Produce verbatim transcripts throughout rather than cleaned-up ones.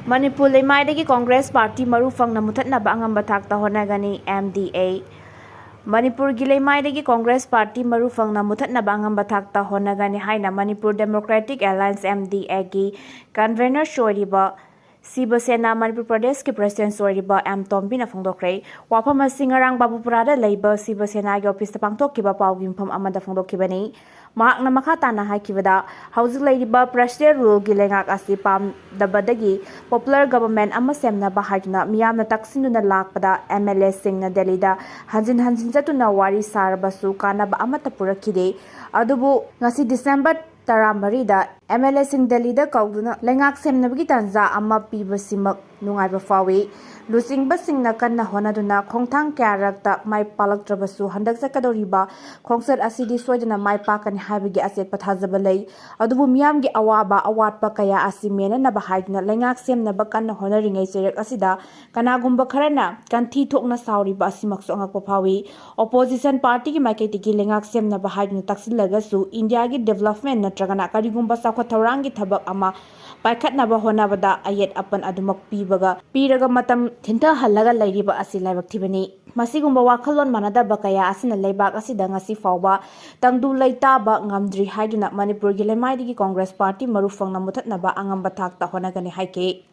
Manipur ꯂꯩꯃꯥꯏꯗꯒꯤ Congress party ꯃꯔꯨ ꯐꯪꯅ ꯃꯨꯊꯠꯅꯕ ꯑꯉꯝꯕ ꯊꯥꯛꯇ ꯍꯣꯠꯅꯒꯅꯤ, ꯑꯦꯝ ꯗꯤ ꯑꯦ꯫ ꯃꯅꯤꯄꯨꯔꯒꯤ ꯂꯩꯃꯥꯏꯗꯒꯤ ꯀꯣꯡꯒ꯭ꯔꯦꯁ ꯄꯥꯔꯇꯤ ꯃꯔꯨ ꯐꯪꯅ ꯃꯨꯊꯠꯅꯕ ꯑꯉꯝꯕ ꯊꯥꯛꯇ ꯍꯣꯠꯅꯒꯅꯤ ꯍꯥꯏꯅ Manipur democratic alliance, M D ꯑꯦꯒꯤ ꯀꯟꯚꯦꯅꯔꯁꯨ ꯑꯣꯏꯔꯤꯕ ꯁꯤꯕ ꯁꯦꯅꯥ ꯃꯅꯤꯄꯨꯔ ꯄ꯭ꯔꯗꯦꯁꯀꯤ ꯄ꯭ꯔꯁꯤꯗꯦꯟꯁꯨ ꯑꯣꯏꯔꯤꯕ ꯑꯦꯝ ꯇꯣꯝꯕꯤꯅ ꯐꯣꯡꯗꯣꯛꯈ꯭ꯔꯦ꯫ ꯋꯥꯐꯝ ꯑꯁꯤ ꯉꯔꯥꯡ ꯕꯥꯕꯨꯄꯨꯔꯥꯗ ꯂꯩꯕ ꯁꯤꯕ ꯁꯦꯅꯥꯒꯤ ꯑꯣꯐꯤꯁꯇ ꯄꯥꯡꯊꯣꯛꯈꯤꯕ ꯄꯥꯎꯒꯤ ꯃꯤꯐꯝ ꯑꯃꯗ ꯐꯣꯡꯗꯣꯛꯈꯤꯕꯅꯤ꯫ ꯃꯍꯥꯛꯅ ꯃꯈꯥ ꯇꯥꯅ ꯍꯥꯏꯈꯤꯕꯗ, ꯍꯧꯖꯤꯛ ꯂꯩꯔꯤꯕ ꯄ꯭ꯔꯁꯤꯗꯦꯟ ꯔꯨꯜꯒꯤ ꯂꯩꯉꯥꯛ ꯑꯁꯤ ꯄꯥꯝꯗꯕꯗꯒꯤ ꯄꯣꯄꯨꯂꯔ ꯒꯕꯔꯟꯃꯦꯟ ꯑꯃ ꯁꯦꯝꯅꯕ ꯍꯥꯏꯗꯨꯅ ꯃꯤꯌꯥꯝꯅ ꯇꯛꯁꯤꯟꯗꯨꯅ ꯂꯥꯛꯄꯗ ꯑꯦꯝ ꯑꯦꯜ ꯑꯦꯁꯤꯡꯅ ꯗꯦꯜꯂꯤꯗ ꯍꯟꯖꯤꯟ ꯍꯟꯖꯤꯟ ꯆꯠꯇꯨꯅ ꯋꯥꯔꯤ ꯁꯥꯔꯕꯁꯨ ꯀꯥꯟꯅꯕ ꯑꯃꯠꯇ ꯄꯨꯔꯛꯈꯤꯗꯦ꯫ ꯑꯗꯨꯕꯨ ꯉꯁꯤ ꯗꯤꯁꯦꯝꯕꯔ ꯇꯔꯥꯃꯔꯤꯗ ꯑꯦꯝ ꯑꯦꯜ ꯑꯦꯁꯤꯡ ꯗꯦꯜꯂꯤꯗ ꯀꯧꯗꯨꯅ ꯂꯩꯉꯥꯛ ꯁꯦꯝꯅꯕꯒꯤ ꯇꯥꯟꯖꯥ ꯑꯃ ꯄꯤꯕꯁꯤꯃꯛ ꯅꯨꯡꯉꯥꯏꯕ ꯐꯥꯎꯏ꯫ ꯂꯨꯆꯤꯡꯕꯁꯤꯡꯅ ꯀꯟꯅ ꯍꯣꯠꯅꯗꯨꯅ ꯈꯣꯡꯊꯥꯡ ꯀꯌꯥꯔꯛꯇ ꯃꯥꯏ ꯄꯥꯛꯂꯛꯇ꯭ꯔꯕꯁꯨ, ꯍꯟꯗꯛ ꯆꯠꯀꯗꯧꯔꯤꯕ ꯈꯣꯡꯆꯠ ꯑꯁꯤꯗꯤ ꯁꯣꯏꯗꯅ ꯃꯥꯏ ꯄꯥꯛꯀꯅꯤ ꯍꯥꯏꯕꯒꯤ ꯑꯆꯦꯠꯄ ꯊꯥꯖꯕ ꯂꯩ꯫ ꯑꯗꯨꯕꯨ ꯃꯤꯌꯥꯝꯒꯤ ꯑꯋꯥꯕ ꯑꯋꯥꯠꯄ ꯀꯌꯥ ꯑꯁꯤ ꯃꯦꯟꯅꯅꯕ ꯍꯥꯏꯗꯨꯅ ꯂꯩꯉꯥꯛ ꯁꯦꯝꯅꯕ ꯀꯟꯅ ꯍꯣꯠꯅꯔꯤꯉꯩ ꯆꯩꯔꯛ ꯑꯁꯤꯗ ꯀꯅꯥꯒꯨꯝꯕ ꯈꯔꯅ ꯀꯟꯊꯤ ꯊꯣꯛꯅ ꯁꯥꯎꯔꯤꯕ ꯑꯁꯤꯃꯛꯁꯨ ꯑꯉꯛꯄ ꯐꯥꯎꯏ꯫ ꯑꯣꯄꯣꯖꯤꯁꯟ ꯄꯥꯔꯇꯤꯒꯤ ꯃꯥꯏꯀꯩꯗꯒꯤ ꯂꯩꯉꯥꯛ ꯁꯦꯝꯅꯕ ꯍꯥꯏꯗꯨꯅ ꯇꯛꯁꯤꯜꯂꯒꯁꯨ, ꯏꯟꯗꯤꯌꯥꯒꯤ ꯗꯤꯕꯦꯂꯞꯃꯦꯟ ꯅꯠꯇ꯭ꯔꯒꯅ ꯀꯔꯤꯒꯨꯝꯕ ꯆꯥꯎꯈꯠ ꯊꯧꯔꯥꯡꯒꯤ ꯊꯕꯛ ꯑꯃ ꯄꯥꯏꯈꯠꯅꯕ ꯍꯣꯠꯅꯕꯗ ꯑꯌꯦꯠ ꯑꯄꯟ ꯑꯗꯨꯃꯛ ꯄꯤꯕꯒ, ꯄꯤꯔꯒ ꯃꯇꯝ ꯊꯤꯟꯊꯍꯜꯂꯒ ꯂꯩꯔꯤꯕ ꯑꯁꯤ ꯂꯥꯏꯕꯛ ꯊꯤꯕꯅꯤ꯫ ꯃꯁꯤꯒꯨꯝꯕ ꯋꯥꯈꯜꯂꯣꯟ ꯃꯥꯟꯅꯗꯕ ꯀꯌꯥ ꯑꯁꯤꯅ ꯂꯩꯕꯥꯛ ꯑꯁꯤꯗ ꯉꯁꯤ ꯐꯥꯎꯕ ꯇꯪꯗꯨ ꯂꯩꯇꯥꯕ ꯉꯝꯗ꯭ꯔꯤ ꯍꯥꯏꯗꯨꯅ ꯃꯅꯤꯄꯨꯔꯒꯤ ꯂꯩꯃꯥꯏꯗꯒꯤ ꯀꯣꯡꯒ꯭ꯔꯦꯁ ꯄꯥꯔꯇꯤ ꯃꯔꯨ ꯐꯪꯅ ꯃꯨꯊꯠꯅꯕ ꯑꯉꯝꯕ ꯊꯥꯛꯇ ꯍꯣꯠꯅꯒꯅꯤ ꯍꯥꯏꯈꯤ꯫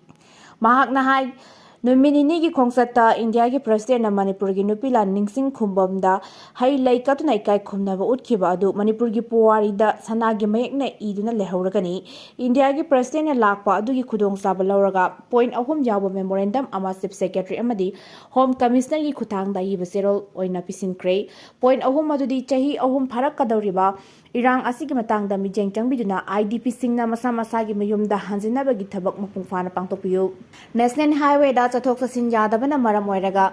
ꯃꯍꯥꯛꯅ ꯍꯥꯏ, ꯅꯨꯃꯤꯠ ꯅꯤꯅꯤꯒꯤ ꯈꯣꯡꯆꯠꯇ ꯏꯟꯗꯤꯌꯥꯒꯤ ꯄ꯭ꯔꯁꯤꯗꯦꯟꯅ ꯃꯅꯤꯄꯨꯔꯒꯤ ꯅꯨꯄꯤ ꯂꯥꯟ ꯅꯤꯡꯁꯤꯡ ꯈꯨꯝꯕꯝꯗ ꯍꯩ ꯂꯩ ꯀꯠꯇꯨꯅ ꯏꯀꯥꯏ ꯈꯨꯝꯅꯕ ꯎꯠꯈꯤꯕ ꯑꯗꯨ ꯃꯅꯤꯄꯨꯔꯒꯤ ꯄꯨꯋꯥꯔꯤꯗ ꯁꯅꯥꯒꯤ ꯃꯌꯦꯛꯅ ꯏꯗꯨꯅ ꯂꯩꯍꯧꯔꯒꯅꯤ꯫ ꯏꯟꯗꯤꯌꯥꯒꯤ ꯄ꯭ꯔꯁꯤꯗꯦꯟꯅ ꯂꯥꯛꯄ ꯑꯗꯨꯒꯤ ꯈꯨꯗꯣꯡꯆꯥꯕ ꯂꯧꯔꯒ ꯄꯣꯏꯟꯠ ꯑꯍꯨꯝ ꯌꯥꯎꯕ ꯃꯦꯃꯣꯔꯦꯟꯗꯝ ꯑꯃ ꯆꯤꯐ ꯁꯦꯀ꯭ꯔꯦꯇꯔꯤ ꯑꯃꯗꯤ ꯍꯣꯝ ꯀꯃꯤꯁꯅꯔꯒꯤ ꯈꯨꯠꯊꯥꯡꯗ ꯏꯕ ꯆꯦꯔꯣꯜ ꯑꯣꯏꯅ ꯄꯤꯁꯤꯟꯈ꯭ꯔꯦ꯫ ꯄꯣꯏꯟꯠ ꯑꯍꯨꯝ ꯑꯗꯨꯗꯤ ꯆꯍꯤ ꯑꯍꯨꯝ ꯐꯥꯔꯛꯀꯗꯧꯔꯤꯕ ꯏꯔꯥꯡ ꯑꯁꯤꯒꯤ ꯃꯇꯥꯡꯗ ꯃꯤꯠꯌꯦꯡ ꯆꯪꯕꯤꯗꯨꯅ ꯑꯥꯏ ꯗꯤ ꯄꯤꯁꯤꯡꯅ ꯃꯁꯥ ꯃꯁꯥꯒꯤ ꯃꯌꯨꯝꯗ ꯍꯟꯖꯤꯟꯅꯕꯒꯤ ꯊꯕꯛ ꯃꯄꯨꯡ ꯐꯥꯅ ꯄꯥꯡꯊꯣꯛꯄꯤꯌꯨ꯫ ꯅꯦꯁꯅꯦꯜ ꯍꯥꯏꯋꯦꯗ ꯆꯠꯊꯣꯛ ꯆꯠꯁꯤꯟ ꯌꯥꯗꯕꯅ ꯃꯔꯝ ꯑꯣꯏꯔꯒ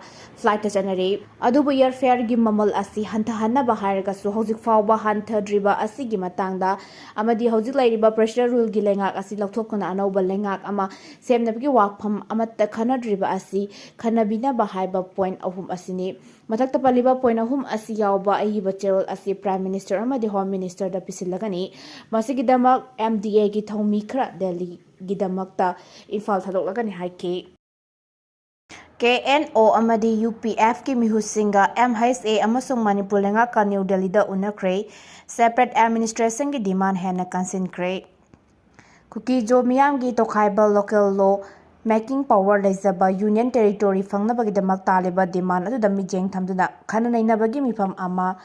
ꯐ꯭ꯂꯥꯏꯠꯇ ꯆꯠꯅꯔꯤ꯫ ꯑꯗꯨꯕꯨ ꯑꯦꯌꯔꯐꯤꯌꯔꯒꯤ ꯃꯃꯜ ꯑꯁꯤ ꯍꯟꯊꯍꯟꯅꯕ ꯍꯥꯏꯔꯒꯁꯨ ꯍꯧꯖꯤꯛ ꯐꯥꯎꯕ ꯍꯟꯊꯗ꯭ꯔꯤꯕ ꯑꯁꯤꯒꯤ ꯃꯇꯥꯡꯗ ꯑꯃꯗꯤ ꯍꯧꯖꯤꯛ ꯂꯩꯔꯤꯕ ꯄ꯭ꯔꯁꯤꯗꯦꯟ ꯔꯨꯜꯒꯤ ꯂꯩꯉꯥꯛ ꯑꯁꯤ ꯂꯧꯊꯣꯛꯇꯨꯅ ꯑꯅꯧꯕ ꯂꯩꯉꯥꯛ ꯑꯃ ꯁꯦꯝꯅꯕꯒꯤ ꯋꯥꯐꯝ ꯑꯃꯠꯇ ꯈꯟꯅꯗ꯭ꯔꯤꯕ ꯑꯁꯤ ꯈꯟꯅꯕꯤꯅꯕ ꯍꯥꯏꯕ ꯄꯣꯏꯟꯠ ꯑꯍꯨꯝ ꯑꯁꯤꯅꯤ꯫ ꯃꯊꯛꯇ ꯄꯜꯂꯤꯕ ꯄꯣꯏꯟ ꯑꯍꯨꯝ ꯑꯁꯤ ꯌꯥꯎꯕ ꯑꯏꯕ ꯆꯦꯔꯣꯜ ꯑꯁꯤ ꯄ꯭ꯔꯥꯏꯝ ꯃꯤꯅꯤꯁꯇꯔ ꯑꯃꯗꯤ ꯍꯣꯝ ꯃꯤꯅꯤꯁꯇꯔꯗ ꯄꯤꯁꯤꯜꯂꯒꯅꯤ꯫ ꯃꯁꯤꯒꯤꯗꯃꯛ ꯑꯦꯝ ꯗꯤ ꯑꯦꯒꯤ ꯊꯧꯃꯤ ꯈꯔ ꯗꯦꯜꯂꯤꯒꯤꯗꯃꯛꯇ ꯏꯝꯐꯥꯜ ꯊꯥꯗꯣꯛꯂꯒꯅꯤ ꯍꯥꯏꯈꯤ꯫ ꯀꯦ ꯑꯦꯟ ꯑꯣ ꯑꯃꯗꯤ ꯌꯨ ꯄꯤ ꯑꯦꯐꯀꯤ ꯃꯤꯍꯨꯠꯁꯤꯡꯒ ꯑꯦꯝ ꯍꯩꯆ ꯑꯦ ꯑꯃꯁꯨꯡ ꯃꯅꯤꯄꯨꯔ ꯂꯩꯉꯥꯛꯀ ꯅ꯭ꯌꯨ ꯗꯦꯜꯂꯤꯗ ꯎꯅꯈ꯭ꯔꯦ꯫ ꯁꯦꯄꯔꯦꯠ ꯑꯦꯗꯃꯤꯅꯤꯁꯇ꯭ꯔꯦꯁꯟꯒꯤ ꯗꯤꯃꯥꯟ ꯍꯦꯟꯅ ꯀꯟꯁꯤꯟꯈ꯭ꯔꯦ꯫ ꯀꯨꯀꯤ ꯖꯣ ꯃꯤꯌꯥꯝꯒꯤ ꯇꯣꯈꯥꯏꯕ ꯂꯣꯀꯦꯜ ꯂꯣ ꯃꯦꯀꯤꯡ ꯄꯥꯋꯔ ꯂꯩꯖꯕ ꯌꯨꯅꯤꯌꯟ ꯇꯦꯔꯤꯇꯣꯔꯤ ꯐꯪꯅꯕꯒꯤꯗꯃꯛ ꯇꯥꯜꯂꯤꯕ ꯗꯤꯃꯥꯟ ꯑꯗꯨꯗ ꯃꯤꯠꯌꯦꯡ ꯊꯝꯗꯨꯅ ꯈꯟꯅ ꯅꯩꯅꯕꯒꯤ ꯃꯤꯐꯝ ꯑꯃ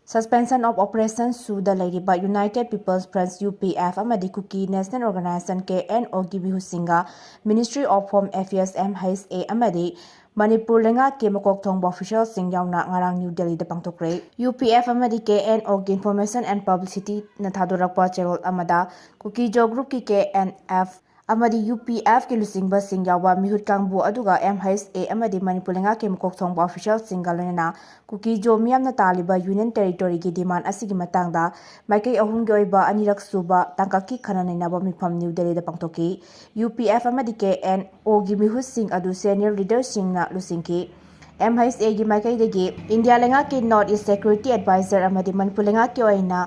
Suspension of Operation ꯁꯨꯗ ꯂꯩꯔꯤꯕ United People's Front, U P F, ꯑꯃꯗꯤ ꯀꯨꯀꯤ ꯅꯦꯁꯅꯦꯜ ꯑꯣꯔꯒꯅꯥꯏꯖꯦꯁꯟ, ꯀꯦ ꯑꯦꯟ ꯑꯣꯒꯤ ꯃꯤꯍꯨꯠꯁꯤꯡꯒ Ministry of Home Affairs, M H A, ꯑꯃꯗꯤ ꯃꯅꯤꯄꯨꯔ ꯂꯩꯉꯥꯛꯀꯤ ꯃꯀꯣꯛ ꯊꯣꯡꯕ ꯑꯣꯐꯤꯁꯤꯌꯦꯜꯁꯤꯡ ꯌꯥꯎꯅ ꯉꯔꯥꯡ ꯅ꯭ꯌꯨ ꯗꯦꯜꯂꯤꯗ ꯄꯥꯡꯊꯣꯛꯈ꯭ꯔꯦ꯫ ꯌꯨ ꯄꯤ ꯑꯦꯐ ꯑꯃꯗꯤ ꯀꯦ ꯑꯦꯟ ꯑꯣꯒꯤ Information and Publicityꯅ ꯊꯥꯗꯣꯔꯛꯄ ꯆꯦꯔꯣꯜ ꯑꯃꯗ ꯀꯨꯀꯤ ꯖꯣ ꯒ꯭ꯔꯨꯞꯀꯤ ꯀꯦ ꯑꯦꯟ ꯑꯦꯐ ꯑꯃꯗꯤ ꯌꯨ ꯄꯤ ꯑꯦꯐꯀꯤ ꯂꯨꯆꯤꯡꯕꯁꯤꯡ ꯌꯥꯎꯕ ꯃꯤꯍꯨꯠ ꯀꯥꯡꯕꯨ ꯑꯗꯨꯒ M H A ꯑꯃꯗꯤ ꯃꯅꯤꯄꯨꯔ ꯂꯩꯉꯥꯛꯀꯤ ꯃꯀꯣꯛ ꯊꯣꯡꯕ ꯑꯣꯐꯤꯁꯤꯌꯦꯜꯁꯤꯡꯒ ꯂꯣꯏꯅꯅ ꯀꯨꯀꯤ ꯖꯣ ꯃꯤꯌꯥꯝꯅ ꯇꯥꯜꯂꯤꯕ ꯌꯨꯅꯤꯌꯟ ꯇꯦꯔꯤꯇꯣꯔꯤꯒꯤ ꯗꯤꯃꯥꯟ ꯑꯁꯤꯒꯤ ꯃꯇꯥꯡꯗ ꯃꯥꯏꯀꯩ ꯑꯍꯨꯝꯒꯤ ꯑꯣꯏꯕ ꯑꯅꯤꯔꯛ ꯁꯨꯕ ꯇꯥꯡꯀꯛꯀꯤ ꯈꯟꯅ ꯅꯩꯅꯕ ꯃꯤꯐꯝ ꯅ꯭ꯌꯨ ꯗꯦꯜꯂꯤꯗ ꯄꯥꯡꯊꯣꯛꯈꯤ꯫ ꯌꯨ ꯄꯤ ꯑꯦꯐ ꯑꯃꯗꯤ ꯀꯦ ꯑꯦꯟ ꯑꯣꯒꯤ ꯃꯤꯍꯨꯠꯁꯤꯡ ꯑꯗꯨ ꯁꯦꯅꯤꯌꯔ ꯂꯤꯗꯔꯁꯤꯡꯅ ꯂꯨꯆꯤꯡꯈꯤ꯫ M H Aꯒꯤ ꯃꯥꯏꯀꯩꯗꯒꯤ ꯏꯟꯗꯤꯌꯥ ꯂꯩꯉꯥꯛꯀꯤ North East Security Advisor ꯑꯃꯗꯤ ꯃꯅꯤꯄꯨꯔ ꯂꯩꯉꯥꯛꯀꯤ ꯑꯣꯏꯅ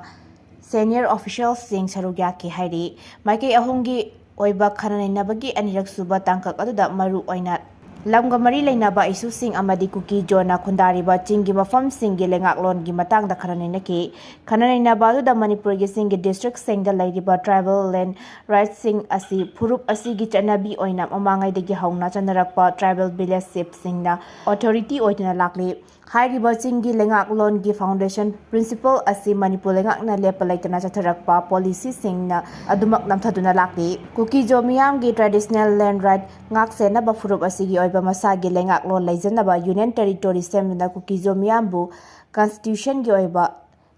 ꯁꯦꯅꯤꯌꯔ ꯑꯣꯐꯤꯁꯤꯌꯦꯜꯁꯤꯡ ꯁꯔꯨꯛ ꯌꯥꯈꯤ ꯍꯥꯏꯔꯤ꯫ ꯃꯥꯏꯀꯩ ꯑꯍꯨꯝꯒꯤ ꯑꯣꯏꯕ ꯈꯟꯅ ꯅꯩꯅꯕꯒꯤ ꯑꯅꯤꯔꯛ ꯁꯨꯕ ꯇꯥꯡꯀꯛ ꯑꯗꯨꯗ ꯃꯔꯨ ꯑꯣꯏꯅ ꯂꯝꯒ ꯃꯔꯤ ꯂꯩꯅꯕ ꯏꯁꯨꯁꯤꯡ ꯑꯃꯗꯤ ꯀꯨꯀꯤ ꯖꯣꯅ ꯈꯨꯟꯗꯥꯔꯤꯕ ꯆꯤꯡꯒꯤ ꯃꯐꯝꯁꯤꯡꯒꯤ ꯂꯩꯉꯥꯛꯂꯣꯟꯒꯤ ꯃꯇꯥꯡꯗ ꯈꯟꯅ ꯅꯩꯅꯈꯤ꯫ ꯈꯟꯅ ꯅꯩꯅꯕ ꯑꯗꯨꯗ ꯃꯅꯤꯄꯨꯔꯒꯤ ꯆꯤꯡꯒꯤ ꯗꯤꯁꯇ꯭ꯔꯤꯛꯁꯤꯡꯗ ꯂꯩꯔꯤꯕ ꯇ꯭ꯔꯥꯏꯕꯦꯜ ꯂꯦꯟ ꯔꯥꯏꯠꯁꯤꯡ ꯑꯁꯤ ꯐꯨꯔꯨꯞ ꯑꯁꯤꯒꯤ ꯆꯠꯅꯕꯤ ꯑꯣꯏꯅ ꯃꯃꯥꯡꯉꯩꯗꯒꯤ ꯍꯧꯅ ꯆꯠꯅꯔꯛꯄ ꯇ꯭ꯔꯥꯏꯕꯦꯜ ꯚꯤꯂꯦꯖ ꯆꯤꯐꯁꯤꯡꯅ ꯑꯣꯊꯣꯔꯤꯇꯤ ꯑꯣꯏꯗꯨꯅ ꯂꯥꯛꯂꯤ꯫ ꯍꯥꯏꯔꯤꯕ ꯆꯤꯡꯒꯤ ꯂꯩꯉꯥꯛꯂꯣꯟꯒꯤ ꯐꯥꯎꯟꯗꯦꯁꯟ ꯄ꯭ꯔꯤꯟꯁꯤꯄꯜ ꯑꯁꯤ ꯃꯅꯤꯄꯨꯔ ꯂꯩꯉꯥꯛꯅ ꯂꯦꯞꯄ ꯂꯩꯇꯅ ꯆꯠꯊꯔꯛꯄ ꯄꯣꯂꯤꯁꯤꯁꯤꯡꯅ ꯑꯗꯨꯃꯛ ꯅꯝꯊꯗꯨꯅ ꯂꯥꯛꯂꯤ꯫ ꯀꯨꯀꯤ ꯖꯣ ꯃꯤꯌꯥꯝꯒꯤ ꯇ꯭ꯔꯦꯗꯤꯁꯅꯦꯜ ꯂꯦꯟ ꯔꯥꯏꯠ ꯉꯥꯛ ꯁꯦꯟꯅꯕ ꯐꯨꯔꯨꯞ ꯑꯁꯤꯒꯤ ꯑꯣꯏꯕ ꯃꯁꯥꯒꯤ ꯂꯩꯉꯥꯛꯂꯣꯟ ꯂꯩꯖꯅꯕ ꯌꯨꯅꯤꯌꯟ ꯇꯦꯔꯤꯇꯣꯔꯤ ꯁꯦꯝꯗꯨꯅ ꯀꯨꯀꯤ ꯖꯣ ꯃꯤꯌꯥꯝꯕꯨ ꯀꯟꯁꯇꯤꯇ꯭ꯌꯨꯁꯟꯒꯤ ꯑꯣꯏꯕ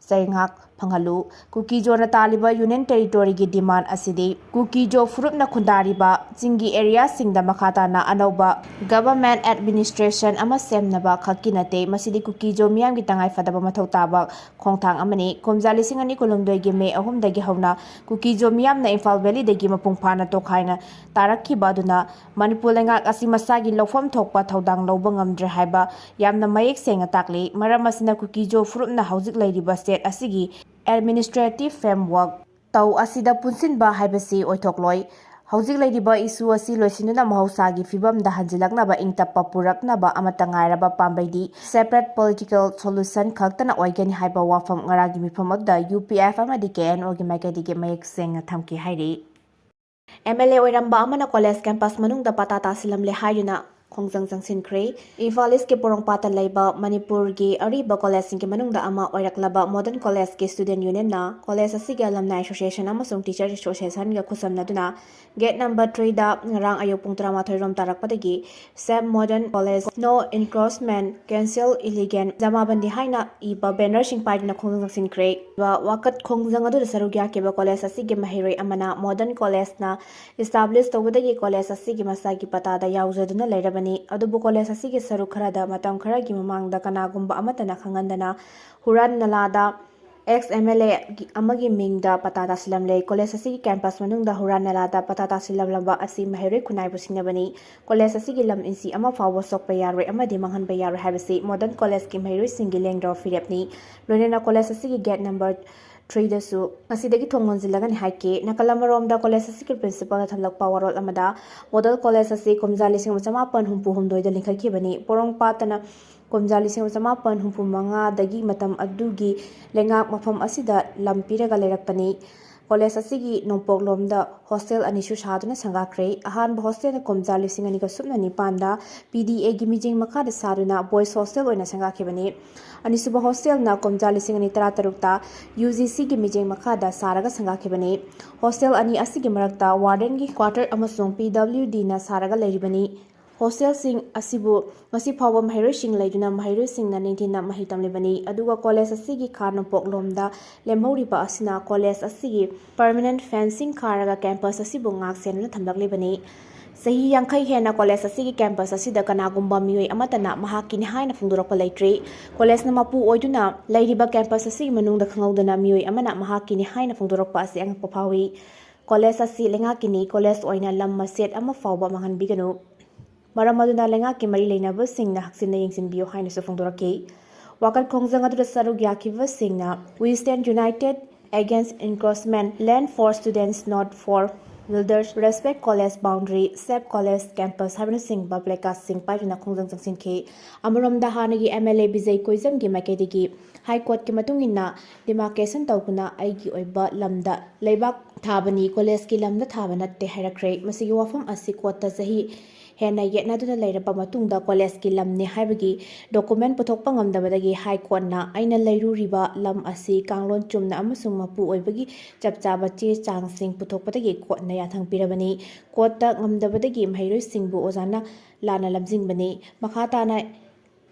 ꯆꯩꯉꯥꯛ ꯐꯪꯍꯜꯂꯨ꯫ ꯀꯨꯀꯤꯖꯣꯅ ꯇꯥꯜꯂꯤꯕ ꯌꯨꯅꯤꯌꯟ ꯇꯦꯔꯤꯇꯣꯔꯤꯒꯤ ꯗꯤꯃꯥꯟ ꯑꯁꯤꯗꯤ ꯀꯨꯀꯤꯖꯣ ꯐꯨꯔꯨꯞꯅ ꯈꯨꯟꯗꯥꯔꯤꯕ ꯆꯤꯡꯒꯤ ꯑꯦꯔꯤꯌꯥꯁꯤꯡꯗ ꯃꯈꯥ ꯇꯥꯅ ꯑꯅꯧꯕ ꯒꯚꯔꯟꯃꯦꯟꯠ ꯑꯦꯗꯃꯤꯅꯤꯁꯇ꯭ꯔꯦꯁꯟ ꯑꯃ ꯁꯦꯝꯅꯕ ꯈꯛꯀꯤ ꯅꯠꯇꯦ, ꯃꯁꯤꯗꯤ ꯀꯨꯀꯤꯖꯣ ꯃꯤꯌꯥꯝꯒꯤ ꯇꯉꯥꯏꯐꯗꯕ ꯃꯊꯧ ꯇꯥꯕ ꯈꯣꯡꯊꯥꯡ ꯑꯃꯅꯤ꯫ ꯀꯨꯝꯖꯥ ꯂꯤꯁꯤꯡ ꯑꯅꯤ ꯀꯨꯟꯍꯨꯝꯗꯣꯏꯒꯤ ꯃꯦ ꯑꯍꯨꯝꯗꯒꯤ ꯍꯧꯅ ꯀꯨꯀꯤꯖꯣ ꯃꯤꯌꯥꯝꯅ ꯏꯝꯐꯥꯜ ꯚꯦꯂꯤꯗꯒꯤ ꯃꯄꯨꯡ ꯐꯥꯅ ꯇꯣꯈꯥꯏꯅ ꯇꯥꯔꯛꯈꯤꯕ ꯑꯗꯨꯅ ꯃꯅꯤꯄꯨꯔ ꯂꯩꯉꯥꯛ ꯑꯁꯤ ꯃꯁꯥꯒꯤ ꯂꯧꯐꯝ ꯊꯣꯛꯄ ꯊꯧꯗꯥꯡ ꯂꯧꯕ ꯉꯝꯗ꯭ꯔꯦ ꯍꯥꯏꯕ ꯌꯥꯝꯅ ꯃꯌꯦꯛ ꯁꯦꯡꯅ ꯇꯥꯛꯂꯤ꯫ ꯃꯔꯝ ꯑꯁꯤꯅ ꯀꯨꯀꯤꯖꯣ ꯐꯨꯔꯨꯞꯅ ꯍꯧꯖꯤꯛ ꯂꯩꯔꯤꯕ ꯁ꯭ꯇꯦꯠ ꯑꯁꯤꯒꯤ ꯑꯦꯗꯃꯤꯅꯤꯁꯇ꯭ꯔꯦꯇꯤꯚ ꯐ꯭ꯔꯦꯝꯋꯥꯔꯛ ꯇꯧ ꯑꯁꯤꯗ ꯄꯨꯟꯁꯤꯟꯕ ꯍꯥꯏꯕꯁꯤ ꯑꯣꯏꯊꯣꯛꯂꯣꯏ꯫ ꯍꯧꯖꯤꯛ ꯂꯩꯔꯤꯕ ꯏꯁꯨ ꯑꯁꯤ ꯂꯣꯏꯁꯤꯟꯗꯨꯅ ꯃꯍꯧꯁꯥꯒꯤ ꯐꯤꯕꯝꯗ ꯍꯟꯖꯤꯜꯂꯛꯅꯕ ꯏꯪ ꯇꯞꯄ ꯄꯨꯔꯛꯅꯕ ꯑꯃꯠꯇ ꯉꯥꯏꯔꯕ ꯄꯥꯝꯕꯩꯗꯤ separate political solution ꯈꯛꯇꯅ ꯑꯣꯏꯒꯅꯤ ꯍꯥꯏꯕ ꯋꯥꯐꯝ ꯉꯔꯥꯡꯒꯤ ꯃꯤꯐꯝ ꯑꯗꯨꯗ ꯌꯨ ꯄꯤ ꯑꯦꯐ ꯑꯃꯗꯤ ꯀꯦ ꯑꯦꯟ ꯑꯣꯒꯤ ꯃꯥꯏꯀꯩꯗꯒꯤ ꯃꯌꯦꯛ ꯁꯦꯡꯅ ꯊꯝꯈꯤ ꯍꯥꯏꯔꯤ꯫ ꯑꯦꯝ ꯑꯦꯜ ꯑꯦ ꯑꯣꯏꯔꯝꯕ ꯑꯃꯅ ꯀꯣꯂꯦꯖ ꯀꯦꯝꯄꯁ ꯃꯅꯨꯡꯗ ꯄꯇꯥ ꯇꯥꯁꯤꯜꯂꯝꯂꯦ ꯍꯥꯏꯗꯨꯅ ꯈꯣꯡꯖꯪ ꯆꯪꯁꯤꯟꯈ꯭ꯔꯦ꯫ ꯏꯝꯐꯥꯜ ꯏꯁꯀꯤ ꯄꯣꯔꯣꯝꯄꯥꯠꯇ ꯂꯩꯕ ꯃꯅꯤꯄꯨꯔꯒꯤ ꯑꯔꯤꯕ ꯀꯣꯂꯦꯖꯁꯤꯡꯒꯤ ꯃꯅꯨꯡꯗ ꯑꯃ ꯑꯣꯏꯔꯛꯂꯕ ꯃꯣꯗꯔꯟ ꯀꯣꯂꯦꯖꯀꯤ ꯁ꯭ꯇꯨꯗꯦꯟꯠ ꯌꯨꯅꯤꯌꯟꯅ ꯀꯣꯂꯦꯖ ꯑꯁꯤꯒꯤ ꯑꯦꯂꯝꯅꯥꯏ ꯑꯦꯁꯣꯁꯤꯌꯦꯁꯟ ꯑꯃꯁꯨꯡ ꯇꯤꯆꯔꯁ ꯑꯦꯁꯣꯁꯤꯌꯦꯁꯟꯒ ꯈꯨꯠꯁꯝꯅꯗꯨꯅ ꯒꯦꯠ ꯅꯝꯕꯔ ꯊ꯭ꯔꯤꯗ ꯉꯔꯥꯡ ꯑꯌꯨꯛ ꯄꯨꯡ ꯇꯔꯥꯃꯥꯊꯣꯏ ꯔꯣꯝ ꯇꯥꯔꯛꯄꯗꯒꯤ Save Modern College, No Encroachment, Cancel Illegal ꯖꯃꯥꯕꯟꯗꯤ ꯍꯥꯏꯅ ꯏꯕ ꯕꯦꯅꯔꯁꯤꯡ ꯄꯥꯏꯗꯨꯅ ꯈꯣꯡꯖꯪ ꯆꯪꯁꯤꯟꯈ꯭ꯔꯦ꯫ ꯋꯥꯀꯠ ꯈꯣꯡꯖꯪ ꯑꯗꯨꯗ ꯁꯔꯨꯛ ꯌꯥꯈꯤꯕ ꯀꯣꯂꯦꯖ ꯑꯁꯤꯒꯤ ꯃꯍꯩꯔꯣꯏ ꯑꯃꯅ ꯃꯣꯗꯔꯟ ꯀꯣꯂꯦꯖꯅ ꯏꯁꯇꯥꯕ꯭ꯂꯤꯁ ꯇꯧꯕꯗꯒꯤ ꯀꯣꯂꯦꯖ ꯑꯁꯤꯒꯤ ꯃꯁꯥꯒꯤ ꯄꯇꯥꯗ ꯌꯥꯎꯖꯗꯨꯅ ꯂꯩꯔꯕꯅꯤ꯫ ꯑꯗꯨꯕꯨ ꯀꯣꯂꯦꯖ ꯑꯁꯤꯒꯤ ꯁꯔꯨꯛ ꯈꯔꯗ ꯃꯇꯝ ꯈꯔꯒꯤ ꯃꯃꯥꯡꯗ ꯀꯅꯥꯒꯨꯝꯕ ꯑꯃꯠꯇꯅ ꯈꯪꯍꯟꯗꯅ ꯍꯨꯔꯥꯟ ꯅꯂꯥꯗ ꯑꯦꯛꯁ ꯑꯦꯝ ꯑꯦꯜ ꯑꯦ ꯑꯃꯒꯤ ꯃꯤꯡꯗ ꯄꯇꯥ ꯇꯥꯁꯤꯜꯂꯝꯂꯦ꯫ ꯀꯣꯂꯦꯖ ꯑꯁꯤꯒꯤ ꯀꯦꯝꯄꯁ ꯃꯅꯨꯡꯗ ꯍꯨꯔꯥꯟ ꯅꯂꯥꯗ ꯄꯇꯥ ꯇꯥꯁꯤꯜꯂꯝꯂꯕ ꯑꯁꯤ ꯃꯍꯩꯔꯣꯏ ꯈꯨꯟꯅꯥꯏꯕꯨ ꯁꯤꯡꯅꯕꯅꯤ꯫ ꯀꯣꯂꯦꯖ ꯑꯁꯤꯒꯤ ꯂꯝ ꯏꯟꯆꯤ ꯑꯃ ꯐꯥꯎꯕ ꯁꯣꯛꯄ ꯌꯥꯔꯣꯏ ꯑꯃꯗꯤ ꯃꯥꯡꯍꯟꯕ ꯌꯥꯔꯣꯏ ꯍꯥꯏꯕꯁꯤ ꯃꯣꯗꯔꯟ ꯀꯣꯂꯦꯖꯀꯤ ꯃꯍꯩꯔꯣꯏꯁꯤꯡꯒꯤ ꯂꯦꯡꯗ꯭ꯔꯕ ꯐꯤꯔꯦꯞꯅꯤ꯫ ꯂꯣꯏꯅꯅ ꯀꯣꯂꯦꯖ ꯑꯁꯤꯒꯤ ꯒꯦꯠ ꯅꯝꯕꯔ ꯊ꯭ꯔꯤꯗꯁꯨ ꯉꯁꯤꯗꯒꯤ ꯊꯣꯡ ꯂꯣꯟꯁꯤꯜꯂꯒꯅꯤ ꯍꯥꯏꯈꯤ꯫ ꯅꯥꯀꯜ ꯑꯃꯔꯣꯝꯗ ꯀꯣꯂꯦꯖ ꯑꯁꯤꯒꯤ ꯄ꯭ꯔꯤꯟꯁꯤꯄꯥꯜꯅ ꯊꯝꯂꯛꯄ ꯋꯥꯔꯣꯜ ꯑꯃꯗ ꯃꯣꯗꯦꯜ ꯀꯣꯂꯦꯖ ꯑꯁꯤ ꯀꯨꯝꯖꯥ ꯂꯤꯁꯤꯡ ꯑꯃ ꯆꯃꯥꯄꯟ ꯍꯨꯝꯐꯨ ꯍꯨꯝꯗꯣꯏꯗ ꯂꯤꯡꯈꯠꯈꯤꯕꯅꯤ꯫ ꯄꯣꯔꯣꯝꯄꯥꯠꯇꯅ ꯀꯨꯝꯖꯥ ꯂꯤꯁꯤꯡ ꯑꯃ ꯆꯃꯥꯄꯟ ꯍꯨꯝꯐꯨ ꯃꯉꯥꯗꯒꯤ ꯃꯇꯝ ꯑꯗꯨꯒꯤ ꯂꯩꯉꯥꯛ ꯃꯐꯝ ꯑꯁꯤꯗ ꯂꯝ ꯄꯤꯔꯒ ꯂꯩꯔꯛꯄꯅꯤ꯫ ꯀꯣꯂꯦꯖ ꯑꯁꯤꯒꯤ ꯅꯣꯡꯄꯣꯛꯂꯣꯝꯗ ꯍꯣꯁꯇꯦꯜ ꯑꯅꯤꯁꯨ ꯁꯥꯗꯨꯅ ꯁꯪꯒꯥꯈ꯭ꯔꯦ꯫ ꯑꯍꯥꯟꯕ ꯍꯣꯁꯇꯦꯜꯅ ꯀꯨꯝꯖꯥ ꯂꯤꯁꯤꯡ ꯑꯅꯤꯒ ꯁꯨꯞꯅ ꯅꯤꯄꯥꯟꯗ ꯄꯤ ꯗꯤ ꯑꯦꯒꯤ ꯃꯤꯠꯌꯦꯡ ꯃꯈꯥꯗ ꯁꯥꯗꯨꯅ ꯕꯣꯏꯁ ꯍꯣꯁꯇꯦꯜ ꯑꯣꯏꯅ ꯁꯪꯒꯥꯈꯤꯕꯅꯤ꯫ ꯑꯅꯤꯁꯨꯕ ꯍꯣꯁꯇꯦꯜꯅ ꯀꯨꯝꯖꯥ ꯂꯤꯁꯤꯡ ꯑꯅꯤ ꯇꯔꯥꯇꯔꯨꯛꯇ ꯌꯨ ꯖꯤ ꯁꯤꯒꯤ ꯃꯤꯠꯌꯦꯡ ꯃꯈꯥꯗ ꯁꯥꯔꯒ ꯁꯪꯒꯥꯈꯤꯕꯅꯤ꯫ ꯍꯣꯁꯇꯦꯜ ꯑꯅꯤ ꯑꯁꯤꯒꯤ ꯃꯔꯛꯇ ꯋꯥꯔꯗꯦꯟꯒꯤ ꯀ꯭ꯋꯥꯔꯇꯔ ꯑꯃꯁꯨꯡ ꯄꯤ ꯗꯕ꯭ꯂꯤꯎ ꯗꯤꯅ ꯁꯥꯔꯒ ꯂꯩꯔꯤꯕꯅꯤ꯫ ꯍꯣꯁꯇꯦꯜꯁꯤꯡ ꯑꯁꯤꯕꯨ ꯉꯁꯤ ꯐꯥꯎꯕ ꯃꯍꯩꯔꯣꯏꯁꯤꯡ ꯂꯩꯗꯨꯅ ꯃꯍꯩꯔꯣꯏꯁꯤꯡꯅ ꯅꯤꯡꯊꯤꯅ ꯃꯍꯩ ꯇꯝꯂꯤꯕꯅꯤ꯫ ꯑꯗꯨꯒ ꯀꯣꯂꯦꯖ ꯑꯁꯤꯒꯤ ꯈꯥ ꯅꯣꯡꯄꯣꯛꯂꯣꯝꯗ ꯂꯦꯝꯍꯧꯔꯤꯕ ꯑꯁꯤꯅ ꯀꯣꯂꯦꯖ ꯑꯁꯤꯒꯤ permanent fencing ꯈꯥꯔꯒ campus ꯑꯁꯤꯕꯨ ꯉꯥꯛ ꯁꯦꯟꯗꯨꯅ ꯊꯝꯂꯛꯂꯤꯕꯅꯤ꯫ ꯆꯍꯤ ꯌꯥꯡꯈꯩ ꯍꯦꯟꯅ ꯀꯣꯂꯦꯖ ꯑꯁꯤꯒꯤ campus ꯑꯁꯤꯗ ꯀꯅꯥꯒꯨꯝꯕ ꯃꯤꯑꯣꯏ ꯑꯃꯠꯇꯅ ꯃꯍꯥꯛꯀꯤꯅꯤ ꯍꯥꯏꯅ ꯐꯣꯡꯗꯣꯔꯛꯄ ꯂꯩꯇ꯭ꯔꯤ꯫ ꯀꯣꯂꯦꯖꯅ ꯃꯄꯨ ꯑꯣꯏꯗꯨꯅ ꯂꯩꯔꯤꯕ campus ꯑꯁꯤꯒꯤ ꯃꯅꯨꯡꯗ ꯈꯪꯍꯧꯗꯅ ꯃꯤꯑꯣꯏ ꯑꯃꯅ ꯃꯍꯥꯛꯀꯤꯅꯤ ꯍꯥꯏꯅ ꯐꯣꯡꯗꯣꯔꯛꯄ ꯑꯁꯤ ꯑꯉꯛꯄ ꯐꯥꯎꯏ꯫ ꯀꯣꯂꯦꯖ ꯑꯁꯤ ꯂꯩꯉꯥꯛꯀꯤꯅꯤ, ꯀꯣꯂꯦꯖ ꯑꯣꯏꯅ ꯂꯝ ꯃꯆꯦꯠ ꯑꯃ ꯐꯥꯎꯕ ꯃꯥꯡꯍꯟꯕꯤꯒꯅꯨ꯫ ꯃꯔꯝ ꯑꯗꯨꯅ ꯂꯩꯉꯥꯛꯀꯤ ꯃꯔꯤ ꯂꯩꯅꯕꯁꯤꯡꯅ ꯍꯛꯆꯤꯟꯅ ꯌꯦꯡꯁꯤꯟꯕꯤꯌꯨ ꯍꯥꯏꯅꯁꯨ ꯐꯣꯡꯗꯣꯔꯛꯈꯤ꯫ ꯋꯥꯀꯠ ꯈꯣꯡꯖꯪ ꯑꯗꯨꯗ ꯁꯔꯨꯛ ꯌꯥꯈꯤꯕꯁꯤꯡꯅ "We stand united against encroachment, land for students, not for builders, respect college boundary, save college campus" ꯍꯥꯏꯕꯅꯆꯤꯡꯕ placardꯁꯤꯡ ꯄꯥꯏꯗꯨꯅ ꯈꯣꯡꯖꯪ ꯆꯪꯁꯤꯟꯈꯤ꯫ ꯑꯃꯔꯣꯝꯗ ꯍꯥꯟꯅꯒꯤ MLA ꯕꯤꯖꯩ ꯀꯣꯏꯖꯝꯒꯤ ꯃꯥꯏꯀꯩꯗꯒꯤ High Courtꯀꯤ ꯃꯇꯨꯡ ꯏꯟꯅ demarcation ꯇꯧꯗꯨꯅ ꯑꯩꯒꯤ ꯑꯣꯏꯕ ꯂꯝꯗ ꯂꯩꯕꯥꯛ ꯊꯥꯕꯅꯤ, ꯀꯣꯂꯦꯖꯀꯤ ꯂꯝꯗ ꯊꯥꯕ ꯅꯠꯇꯦ ꯍꯥꯏꯔꯛꯈ꯭ꯔꯦ꯫ ꯃꯁꯤꯒꯤ ꯋꯥꯐꯝ ꯑꯁꯤ courtꯇ ꯆꯍꯤ ꯍꯦꯟꯅ ꯌꯦꯠꯅꯗꯨꯅ ꯂꯩꯔꯕ ꯃꯇꯨꯡꯗ ꯀꯣꯂꯦꯖꯀꯤ ꯂꯝꯅꯤ ꯍꯥꯏꯕꯒꯤ document ꯄꯨꯊꯣꯛꯄ ꯉꯝꯗꯕꯗꯒꯤ High Courtꯅ ꯑꯩꯅ ꯂꯩꯔꯨꯔꯤꯕ ꯂꯝ ꯑꯁꯤ ꯀꯥꯡꯂꯣꯟ ꯆꯨꯝꯅ ꯑꯃꯁꯨꯡ ꯃꯄꯨ ꯑꯣꯏꯕꯒꯤ ꯆꯞ ꯆꯥꯕ ꯆꯦ ꯆꯥꯡꯁꯤꯡ ꯄꯨꯊꯣꯛꯄꯗꯒꯤ courtꯅ ꯌꯥꯊꯪ ꯄꯤꯔꯕꯅꯤ꯫ Courtꯇ ꯉꯝꯗꯕꯗꯒꯤ ꯃꯍꯩꯔꯣꯏꯁꯤꯡꯕꯨ ꯑꯣꯖꯥꯅ ꯂꯥꯟꯅ ꯂꯝꯖꯤꯡꯕꯅꯤ꯫ ꯃꯈꯥ ꯇꯥꯅ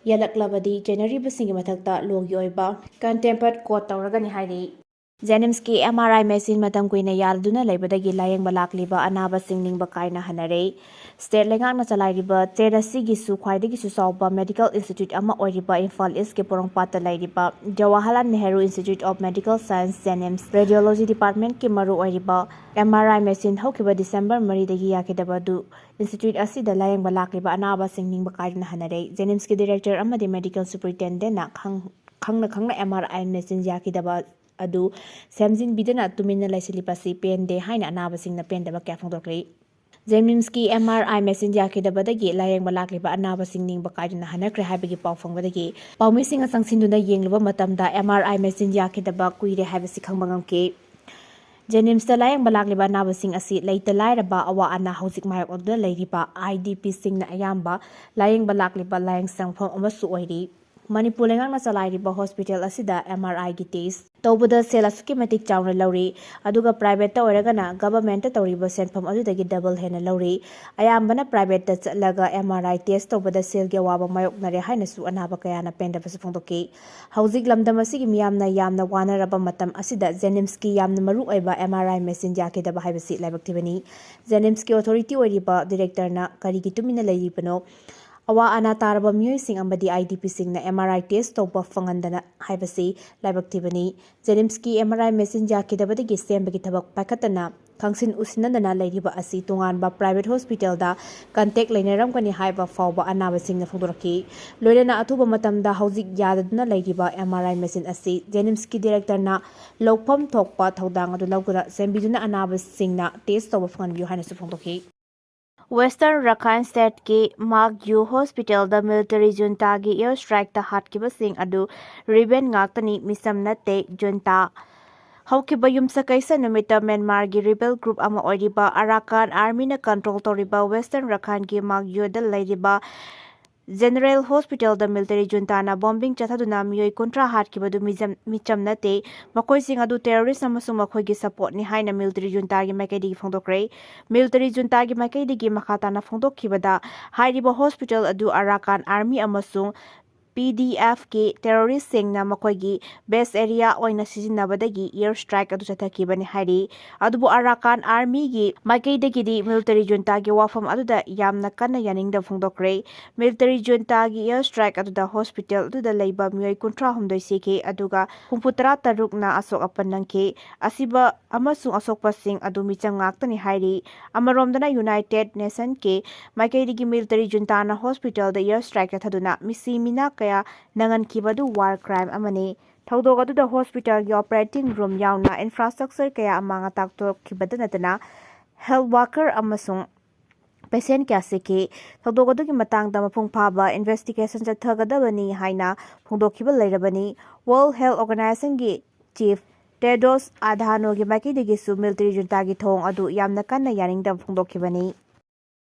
ꯌꯥꯜꯂꯛꯂꯕꯗꯤ ꯆꯦꯟꯅꯔꯤꯕꯁꯤꯡꯒꯤ ꯃꯊꯛꯇ lawꯒꯤ ꯑꯣꯏꯕ contempt of court ꯇꯧꯔꯒꯅꯤ ꯍꯥꯏꯔꯤ꯫ JNIMSꯀꯤ MRI machine ꯃꯇꯝ ꯀꯨꯏꯅ ꯌꯥꯜꯗꯨꯅ ꯂꯩꯕꯗꯒꯤ ꯂꯥꯌꯦꯡꯕ ꯂꯥꯛꯂꯤꯕ ꯑꯅꯥꯕꯁꯤꯡ ꯅꯤꯡꯕ ꯀꯥꯏꯅ ꯍꯟꯅꯔꯦ꯫ State ꯂꯩꯉꯥꯛꯅ ꯆꯂꯥꯏꯔꯤꯕ state ꯑꯁꯤꯒꯤꯁꯨ ꯈ꯭ꯋꯥꯏꯗꯒꯤꯁꯨ ꯆꯥꯎꯕ medical institute ꯑꯃ ꯑꯣꯏꯔꯤꯕ ꯏꯝꯐꯥꯜ Eastꯀꯤ ꯄꯣꯔꯣꯝꯄꯥꯠꯇ ꯂꯩꯔꯤꯕ Jawaharlal Nehru Institute of Medical Science, JNIMS, Radiology Departmentꯀꯤ ꯃꯔꯨ ꯑꯣꯏꯔꯤꯕ MRI machine ꯍꯧꯈꯤꯕ December ꯃꯔꯤꯗꯒꯤ ꯌꯥꯈꯤꯗꯕ ꯑꯗꯨ institute ꯑꯁꯤꯗ ꯂꯥꯌꯦꯡꯕ ꯂꯥꯛꯂꯤꯕ ꯑꯅꯥꯕꯁꯤꯡ ꯅꯤꯡꯕ ꯀꯥꯏꯗꯅ ꯍꯟꯅꯔꯦ꯫ JNIMSꯀꯤ director ꯑꯃꯗꯤ medical superintendentꯅ ꯈꯪ-, ꯈꯪꯅ ꯈꯪꯅ MRI machine ꯌꯥꯈꯤꯗꯕ ꯑꯗꯨ ꯁꯦꯝꯖꯤꯟꯕꯤꯗꯅ ꯇꯨꯃꯤꯟꯅ ꯂꯩꯁꯤꯜꯂꯤꯕꯁꯤ ꯄꯦꯟꯗꯦ ꯍꯥꯏꯅ ꯑꯅꯥꯕꯁꯤꯡꯅ ꯄꯦꯟꯗꯕ ꯀꯌꯥ ꯐꯣꯡꯗꯣꯛꯂꯤ꯫ JNIMSꯀꯤ MRI machine ꯌꯥꯈꯤꯗꯕꯗꯒꯤ ꯂꯥꯌꯦꯡꯕ ꯂꯥꯛꯂꯤꯕ ꯑꯅꯥꯕꯁꯤꯡ ꯅꯤꯡꯕ ꯀꯥꯏꯗꯨꯅ ꯍꯟꯅꯈ꯭ꯔꯦ ꯍꯥꯏꯕꯒꯤ ꯄꯥꯎ ꯐꯪꯕꯗꯒꯤ ꯄꯥꯎꯃꯤꯁꯤꯡꯅ ꯆꯪꯁꯤꯟꯗꯨꯅ ꯌꯦꯡꯂꯨꯕ ꯃꯇꯝꯗ MRI machine ꯌꯥꯈꯤꯗꯕ ꯀꯨꯏꯔꯦ ꯍꯥꯏꯕꯁꯤ ꯈꯪꯕ ꯉꯝꯈꯤ꯫ JNIMSꯇ ꯂꯥꯌꯦꯡꯕ ꯂꯥꯛꯂꯤꯕ ꯑꯅꯥꯕꯁꯤꯡ ꯑꯁꯤ ꯂꯩꯇ ꯂꯥꯏꯔꯕ ꯑꯋꯥ ꯑꯅꯥ ꯍꯧꯖꯤꯛ ꯃꯥꯌꯣꯛꯅꯗꯨꯅ ꯂꯩꯔꯤꯕ IDPꯁꯤꯡꯅ ꯑꯌꯥꯝꯕ ꯂꯥꯌꯦꯡꯕ ꯂꯥꯛꯂꯤꯕ ꯂꯥꯌꯦꯡ ꯁꯪꯐꯝ ꯑꯃꯁꯨ ꯑꯣꯏꯔꯤ꯫ ꯃꯅꯤꯄꯨꯔ ꯂꯩꯉꯥꯛꯅ ꯆꯂꯥꯏꯔꯤꯕ ꯍꯣꯁꯄꯤꯇꯥꯜ ꯑꯁꯤꯗ ꯑꯦꯝ ꯑꯥꯔ ꯑꯥꯏꯒꯤ ꯇꯦꯁ ꯇꯧꯕꯗ ꯁꯦꯜ ꯑꯁꯨꯛꯀꯤ ꯃꯇꯤꯛ ꯆꯥꯎꯅ ꯂꯧꯔꯤ, ꯑꯗꯨꯒ ꯄ꯭ꯔꯥꯏꯚꯦꯠꯇ ꯑꯣꯏꯔꯒꯅ ꯒꯚꯔꯟꯃꯦꯟꯠꯇ ꯇꯧꯔꯤꯕ ꯁꯦꯟꯐꯝ ꯑꯗꯨꯗꯒꯤ ꯗꯕꯜ ꯍꯦꯟꯅ ꯂꯧꯔꯤ꯫ ꯑꯌꯥꯝꯕꯅ ꯄ꯭ꯔꯥꯏꯚꯦꯠꯇ ꯆꯠꯂꯒ ꯑꯦꯝ ꯑꯥꯔ ꯑꯥꯏ ꯇꯦꯁ ꯇꯧꯕꯗ ꯁꯦꯜꯒꯤ ꯑꯋꯥꯕ ꯃꯥꯌꯣꯛꯅꯔꯦ ꯍꯥꯏꯅꯁꯨ ꯑꯅꯥꯕ ꯀꯌꯥꯅ ꯄꯦꯟꯗꯕꯁꯨ ꯐꯣꯡꯗꯣꯛꯈꯤ꯫ ꯍꯧꯖꯤꯛ ꯂꯝꯗꯝ ꯑꯁꯤꯒꯤ ꯃꯤꯌꯥꯝꯅ ꯌꯥꯝꯅ ꯋꯥꯅꯔꯕ ꯃꯇꯝ ꯑꯁꯤꯗ ꯖꯦꯅꯤꯝꯁꯀꯤ ꯌꯥꯝꯅ ꯃꯔꯨ ꯑꯣꯏꯕ ꯑꯦꯝ ꯑꯥꯔ ꯑꯥꯏ ꯃꯦꯁꯤꯟ ꯌꯥꯈꯤꯗꯕ ꯍꯥꯏꯕꯁꯤ ꯂꯥꯏꯕꯛ ꯊꯤꯕꯅꯤ꯫ ꯖꯦꯅꯤꯝꯁꯀꯤ ꯑꯣꯊꯣꯔꯤꯇꯤ ꯑꯣꯏꯔꯤꯕ ꯗꯤꯔꯦꯛꯇꯔꯅ ꯀꯔꯤꯒꯤ ꯇꯨꯃꯤꯟꯅ ꯂꯩꯔꯤꯕꯅꯣ? ꯑꯋꯥ ꯑꯅꯥ ꯇꯥꯔꯕ ꯃꯤꯑꯣꯏꯁꯤꯡ ꯑꯃꯗꯤ ꯑꯥꯏ ꯗꯤ ꯄꯤꯁꯤꯡꯅ ꯑꯦꯝ ꯑꯥꯔ ꯑꯥꯏ ꯇꯦꯁ ꯇꯧꯕ ꯐꯪꯍꯟꯗꯅ ꯍꯥꯏꯕꯁꯤ ꯂꯥꯏꯕꯛ ꯊꯤꯕꯅꯤ꯫ ꯖꯦꯅꯤꯝꯁꯀꯤ ꯑꯦꯝ ꯑꯥꯔ ꯑꯥꯏ ꯃꯦꯁꯤꯟ ꯌꯥꯈꯤꯗꯕꯗꯒꯤ ꯁꯦꯝꯕꯒꯤ ꯊꯕꯛ ꯄꯥꯏꯈꯠꯇꯅ ꯈꯪꯁꯤꯟ ꯎꯁꯤꯟꯅꯗꯅ ꯂꯩꯔꯤꯕ ꯑꯁꯤ ꯇꯣꯉꯥꯟꯕ ꯄ꯭ꯔꯥꯏꯚꯦꯠ ꯍꯣꯁꯄꯤꯇꯥꯜꯗ ꯀꯟꯇꯦꯛ ꯂꯩꯅꯔꯝꯒꯅꯤ ꯍꯥꯏꯕ ꯐꯥꯎꯕ ꯑꯅꯥꯕꯁꯤꯡꯅ ꯐꯣꯡꯗꯣꯔꯛꯈꯤ꯫ ꯂꯣꯏꯅꯅ ꯑꯊꯨꯕ ꯃꯇꯝꯗ ꯍꯧꯖꯤꯛ ꯌꯥꯗꯗꯨꯅ ꯂꯩꯔꯤꯕ ꯑꯦꯝ ꯑꯥꯔ ꯑꯥꯏ ꯃꯦꯁꯤꯟ ꯑꯁꯤ ꯖꯦꯅꯤꯝꯁꯀꯤ ꯗꯤꯔꯦꯛꯇꯔꯅ ꯂꯧꯐꯝ ꯊꯣꯛꯄ ꯊꯧꯗꯥꯡ ꯑꯗꯨ ꯂꯧꯗꯨꯅ ꯁꯦꯝꯕꯤꯗꯨꯅ ꯑꯅꯥꯕꯁꯤꯡꯅ ꯇꯦꯁ ꯇꯧꯕ ꯐꯪꯍꯟꯕꯤꯌꯨ ꯍꯥꯏꯅꯁꯨ ꯐꯣꯡꯗꯣꯛꯈꯤ꯫ ꯋꯦꯁꯇꯔꯟ ꯔꯈꯥꯏꯟ ꯁ꯭ꯇꯦꯠꯀꯤ ꯃꯥꯛ ꯌꯨ ꯍꯣꯁꯄꯤꯇꯥꯜꯗ ꯃꯤꯂꯤꯇꯔꯤ ꯖꯨꯟꯇꯥꯒꯤ ꯑꯦꯌꯔ ꯁ꯭ꯇ꯭ꯔꯥꯏꯛꯇ ꯍꯥꯠꯈꯤꯕꯁꯤꯡ ꯑꯗꯨ ꯔꯤꯕꯦꯟ ꯉꯥꯛꯇꯅꯤ, ꯃꯤꯆꯝ ꯅꯠꯇꯦ꯫ ꯖꯨꯟꯇꯥ ꯍꯧꯈꯤꯕ ꯌꯨꯝꯁꯀꯩꯁ ꯅꯨꯃꯤꯠꯇ ꯃ꯭ꯌꯥꯟꯃꯥꯔꯒꯤ ꯔꯤꯕꯦꯜ ꯒ꯭ꯔꯨꯞ ꯑꯃ ꯑꯣꯏꯔꯤꯕ ꯑꯔꯥꯀꯥꯟ ꯑꯥꯔꯃꯤꯅ ꯀꯟꯇ꯭ꯔꯣꯜ ꯇꯧꯔꯤꯕ ꯋꯦꯁꯇꯔꯟ ꯔꯈꯥꯏꯟꯒꯤ ꯃꯥꯛ ꯌꯨꯗ ꯂꯩꯔꯤꯕ ꯖꯦꯅꯔꯦꯜ ꯍꯣꯁꯄꯤꯇꯥꯜꯗ ꯃꯤꯂꯤꯇꯔꯤ ꯖꯨꯟꯇꯥꯅ ꯕꯣꯝꯕꯤꯡ ꯆꯠꯊꯗꯨꯅ ꯃꯤꯑꯣꯏ ꯀꯨꯟꯊ꯭ꯔꯥ ꯍꯥꯠꯈꯤꯕꯗꯨ ꯃꯤꯆꯝ, ꯃꯤꯆꯝ ꯅꯠꯇꯦ꯫ ꯃꯈꯣꯏꯁꯤꯡ ꯑꯗꯨ ꯇꯦꯔꯣꯔꯤꯁ ꯑꯃꯁꯨꯡ ꯃꯈꯣꯏꯒꯤ ꯁꯄꯣꯔꯠꯅꯤ ꯍꯥꯏꯅ ꯃꯤꯂꯤꯇꯔꯤ ꯖꯨꯟꯇꯥꯒꯤ ꯃꯥꯏꯀꯩꯗꯒꯤ ꯐꯣꯡꯗꯣꯛꯈ꯭ꯔꯦ꯫ ꯃꯤꯂꯤꯇꯔꯤ ꯖꯨꯟꯇꯥꯒꯤ ꯃꯥꯏꯀꯩꯗꯒꯤ ꯃꯈꯥ ꯇꯥꯅ ꯐꯣꯡꯗꯣꯛꯈꯤꯕꯗ, ꯍꯥꯏꯔꯤꯕ ꯍꯣꯁꯄꯤꯇꯥꯜ ꯑꯗꯨ ꯑꯔꯥꯀꯥꯟ ꯑꯥꯔꯃꯤ ꯑꯃꯁꯨꯡ ꯄꯤ ꯗꯤ ꯑꯦꯐꯀꯤ ꯇꯦꯔꯣꯔꯤꯁꯁꯤꯡꯅ ꯃꯈꯣꯏꯒꯤ ꯕꯦꯁ ꯑꯦꯔꯤꯌꯥ ꯑꯣꯏꯅ ꯁꯤꯖꯤꯟꯅꯕꯗꯒꯤ ꯑꯦꯌꯔ ꯁ꯭ꯇ꯭ꯔꯥꯏꯛ ꯑꯗꯨ ꯆꯠꯊꯈꯤꯕꯅꯤ ꯍꯥꯏꯔꯤ꯫ ꯑꯗꯨꯕꯨ ꯑꯔꯥꯀꯥꯟ ꯑꯥꯔꯃꯤꯒꯤ ꯃꯥꯏꯀꯩꯗꯒꯤꯗꯤ ꯃꯤꯂꯤꯇꯔꯤ ꯖꯨꯟꯇꯥꯒꯤ ꯋꯥꯐꯝ ꯑꯗꯨꯗ ꯌꯥꯝꯅ ꯀꯟꯅ ꯌꯥꯅꯤꯡꯗꯕ ꯐꯣꯡꯗꯣꯛꯈ꯭ꯔꯦ꯫ ꯃꯤꯂꯤꯇꯔꯤ ꯖꯨꯟꯇꯥꯒꯤ ꯑꯦꯌꯔ ꯁ꯭ꯇ꯭ꯔꯥꯏꯛ ꯑꯗꯨꯗ ꯍꯣꯁꯄꯤꯇꯥꯜ ꯑꯗꯨꯗ ꯂꯩꯕ ꯃꯤꯑꯣꯏ ꯀꯨꯟꯊ꯭ꯔꯥ ꯍꯨꯝꯗꯣꯏ ꯁꯤꯈꯤ, ꯑꯗꯨꯒ ꯍꯨꯝꯐꯨ ꯇꯔꯥ ꯇꯔꯨꯛꯅ ꯑꯁꯣꯛ ꯑꯄꯟ ꯅꯪꯈꯤ꯫ ꯑꯁꯤꯕ ꯑꯃꯁꯨꯡ ꯑꯁꯣꯛꯄꯁꯤꯡ ꯑꯗꯨ ꯃꯤꯆꯝ ꯉꯥꯛꯇꯅꯤ ꯍꯥꯏꯔꯤ꯫ ꯑꯃꯔꯣꯝꯗꯅ, ꯌꯨꯅꯥꯏꯇꯦꯗ ꯅꯦꯁꯟꯁꯀꯤ ꯃꯥꯏꯀꯩꯗꯒꯤ ꯃꯤꯂꯤꯇꯔꯤ ꯖꯨꯟꯇꯥꯅ ꯍꯣꯁꯄꯤꯇꯥꯜꯗ ꯑꯦꯌꯔ ꯁ꯭ꯇ꯭ꯔꯥꯏꯛ ꯆꯠꯊꯗꯨꯅ ꯃꯤꯁꯤ ꯃꯤꯅꯥ ꯀꯌꯥ ꯅꯪꯍꯟꯈꯤꯕ ꯑꯗꯨ ꯋꯥꯔ ꯀ꯭ꯔꯥꯏꯝ ꯑꯃꯅꯤ꯫ ꯊꯧꯗꯣꯛ ꯑꯗꯨꯗ ꯍꯣꯁꯄꯤꯇꯥꯜꯒꯤ ꯑꯣꯄꯔꯦꯇꯤꯡ ꯔꯨꯝ ꯌꯥꯎꯅ ꯏꯟꯐ꯭ꯔꯥꯁ꯭ꯇ꯭ꯔꯛꯆꯔ ꯀꯌꯥ ꯑꯃꯥꯡ ꯑꯇꯥ ꯊꯣꯛꯈꯤꯕꯗ ꯅꯠꯇꯅ, ꯍꯦꯜꯊ ꯋꯥꯔꯀꯔ ꯑꯃꯁꯨꯡ ꯄꯦꯁꯦꯟꯠ ꯀꯌꯥ ꯁꯤꯈꯤ꯫ ꯊꯧꯗꯣꯛ ꯑꯗꯨꯒꯤ ꯃꯇꯥꯡꯗ ꯃꯄꯨꯡ ꯐꯥꯕ ꯏꯟꯚꯦꯁꯇꯤꯒꯦꯁꯟ ꯆꯠꯊꯒꯗꯕꯅꯤ ꯍꯥꯏꯅ ꯐꯣꯡꯗꯣꯛꯈꯤꯕ ꯂꯩꯔꯕꯅꯤ꯫ ꯋꯥꯔꯜꯗ ꯍꯦꯜꯊ ꯑꯣꯔꯒꯅꯥꯏꯖꯦꯁꯟꯒꯤ ꯆꯤꯐ ꯇꯦꯗ꯭ꯔꯣꯁ ꯑꯗꯍꯥꯅꯣꯒꯤ ꯃꯥꯏꯀꯩꯗꯒꯤꯁꯨ ꯃꯤꯂꯤꯇꯔꯤ ꯖꯨꯟꯇꯥꯒꯤ ꯊꯧꯑꯣꯡ ꯑꯗꯨ ꯌꯥꯝꯅ ꯀꯟꯅ ꯌꯥꯅꯤꯡꯗꯕ ꯐꯣꯡꯗꯣꯛꯈꯤꯕꯅꯤ꯫